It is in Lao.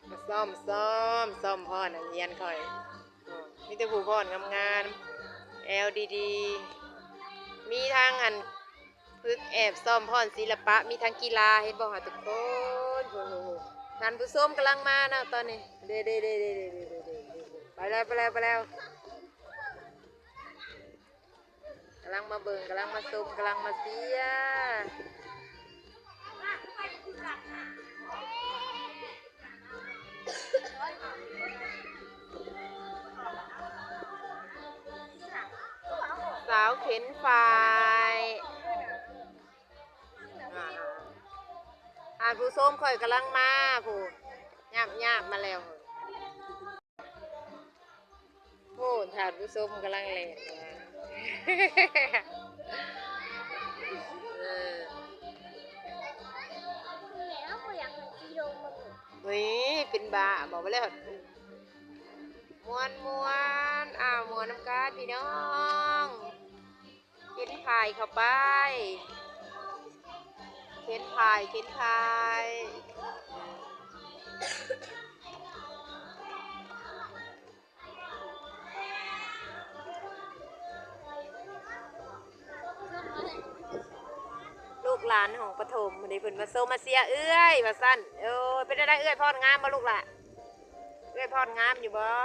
ມາຊ້ອມ ຊ້ອມ ຊ້ອມຟ້ອນນັກຮຽນຂ້ອຍ. ໂອ້ ມີແຕ່ຜູ້ຟ້ອນງາມໆ ແອວດີໆ ມີທັງອັນຝຶກແອບຊ້ອມຟ້ອນສິລະປະ ມີທັງກິລາ ເຫັນບໍ່ຫາທຸກຄົນ. ໂອ້ໂຫ ທ່ານຜູ້ຊົມກຳລັງມາເນາະຕອນນີ້ ເດ້ໆ ໄປແລ້ວ ໄປແລ້ວ ໄປແລ້ວ. ກຳລັງມາເບິ່ງ ກຳລັງມາຊົມ ກຳລັງມາເຊຍ. ສາວເຂັນຝ້າຍ ທ່ານຜູ້ຊົມຂ້ອຍກຳລັງມາ ຜູ້ ຍາບໆ ມາແລ້ວ. ໂອ້ ທ່ານຜູ້ຊົມກຳລັງແລ່ນມາ ເອີ ເອີຍ ເປັນບ້າບໍ່ ໄປແລ້ວ. ມ່ວນໆ ອ້າວ ມ່ວນນຳກັນພີ່ນ້ອງ. ເຂັນຝ້າຍເຂົ້າໄປ ເຂັນຝ້າຍ ເຂັນຝ້າຍ. ລູກຫຼານຫ້ອງປະຖົມເດ້ ເພິ່ນມາຊົມມາເຊຍເອື້ອຍວ່າຊັ້ນ. ໂອ້ຍ ເປັນຈັ່ງໃດເອື້ອຍ ຟ້ອນງາມບໍ່ລູກຫຼ້າ? ເອື້ອຍຟ້ອນງາມຢູ່ບໍ່?